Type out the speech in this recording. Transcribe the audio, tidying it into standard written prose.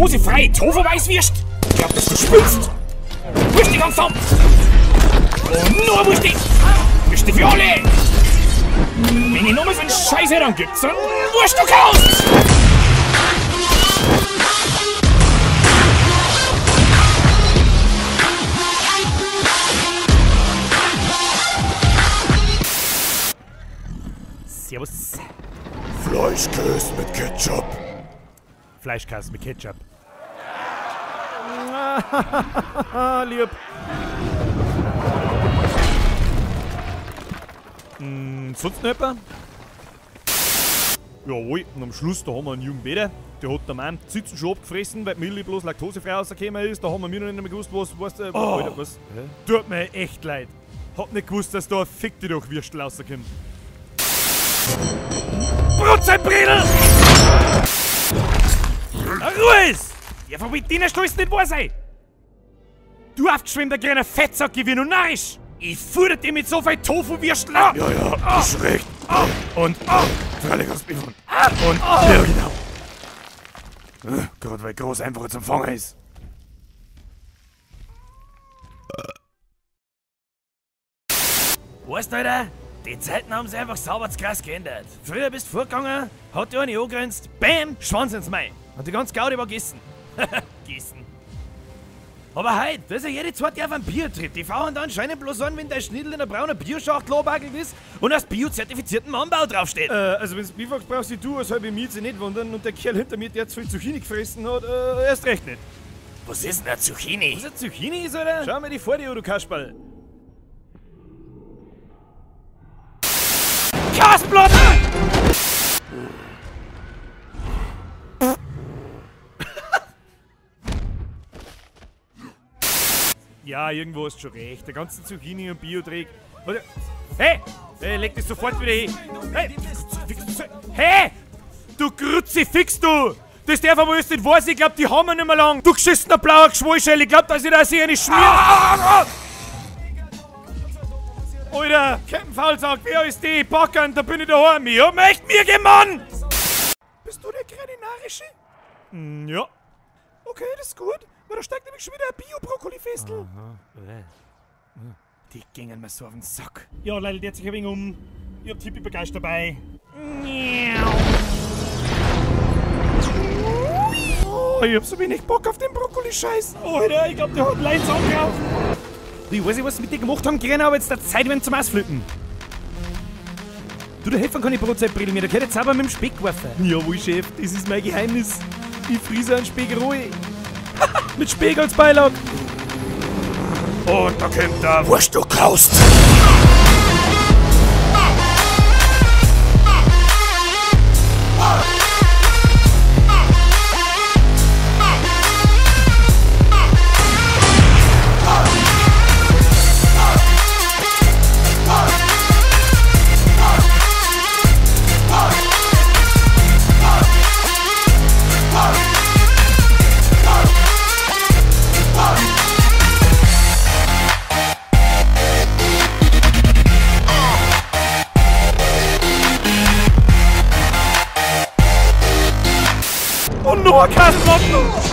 Laktosefreie Tofu-Weißwürst? Ich glaub, dass du spinnst! Wurst die ganz zusammen! Und nur Wurst! Wurst für alle! Wenn ich nochmal so einen Scheiß her, dann gibt's einen Wurstkaust! Servus. Fleischkäse mit Ketchup. Fleischkäse mit Ketchup. Lieb. Sonst noch jemand? Jawohl, und am Schluss, da haben wir einen jungen Bäder. Der hat der Mann die Sitzen schon abgefressen, weil die Milch bloß laktosefrei rausgekommen ist. Da haben wir mir noch nicht mehr gewusst, was, oh. Alter, was. Hä? Tut mir echt leid. Hab nicht gewusst, dass da ein Fick dich doch Würstel rauskommt. Brotzeitbredel! Ruhe ist! Der verbietet Stolz nicht wahr sein! Du aufgeschwemmter kleiner Fettsack, ich bin nur narrisch! Ich fuhr dir mit so viel Tofu-Würstel an! Ja, ja, ist recht. Und, freilich aus Bifon. Und, ja, genau. Gerade weil groß einfacher zum Fangen ist. Weißt du, Alter? Die Zeiten haben sich einfach sauber zu krass geändert. Früher bist du vorgegangen, hat dir eine angegrinst, bam, Schwanz ins Mai. Und die ganze Gaudi war gegessen. Gegessen. Aber heute, das ist ja jede zweite auf einem Biotrip. Die fahren dann anscheinend bloß an, wenn dein Schnittel in einer braunen Bioschachtel angebackelt ist und als biozertifizierten Anbau draufsteht. Also wenn's Bifax brauchst, du als halbe Miete nicht wundern und der Kerl hinter mir, der zu viel Zucchini gefressen hat, erst recht nicht. Was ist denn eine Zucchini? Was eine Zucchini ist, oder? Schau mir die vor dir, du Kasperl. Kasperl! Ja, irgendwo hast du schon recht. Der ganze Zucchini und Biodreck. Hey! Hey, leg das sofort wieder hin! Hey! Hey! Du Kruzifix, du! Das darf aber alles nicht wahr sein. Ich glaub, die haben wir nicht mehr lang. Du geschissener blauer Geschwollschell. Ich glaub, dass ich da sich eine schmier. Alter! Captain Faulsack, wer ist die? Backern, da bin ich daheim. Ich hab mir echt mir gegeben, Mann! Bist du der kleine Narische? Ja. Okay, das ist gut. Weil da steigt nämlich schon wieder ein Bio-Brokkoli-Festel. Die gingen mir so auf den Sack. Ja, Leute, der hat sich ein wenig um. Ich hab Tippy-Bagage dabei. Oh, ich hab so wenig Bock auf den Brokkoli-Scheiß. Alter, ich glaub, der hat Leins angeraucht. Ich weiß nicht, was sie mit dir gemacht haben, Grüner, aber jetzt der Zeit werden zum Ausflippen. Du, da helfen kann ich Brotzeitbrille mir, da gehört jetzt aber mit dem Speck geworfen. Jawohl, Chef, das ist mein Geheimnis. Ich friese einen Speck roh. Mit Speck als Beilage. Und da kommt der Wurstkaust. Und nur Kassenlotten!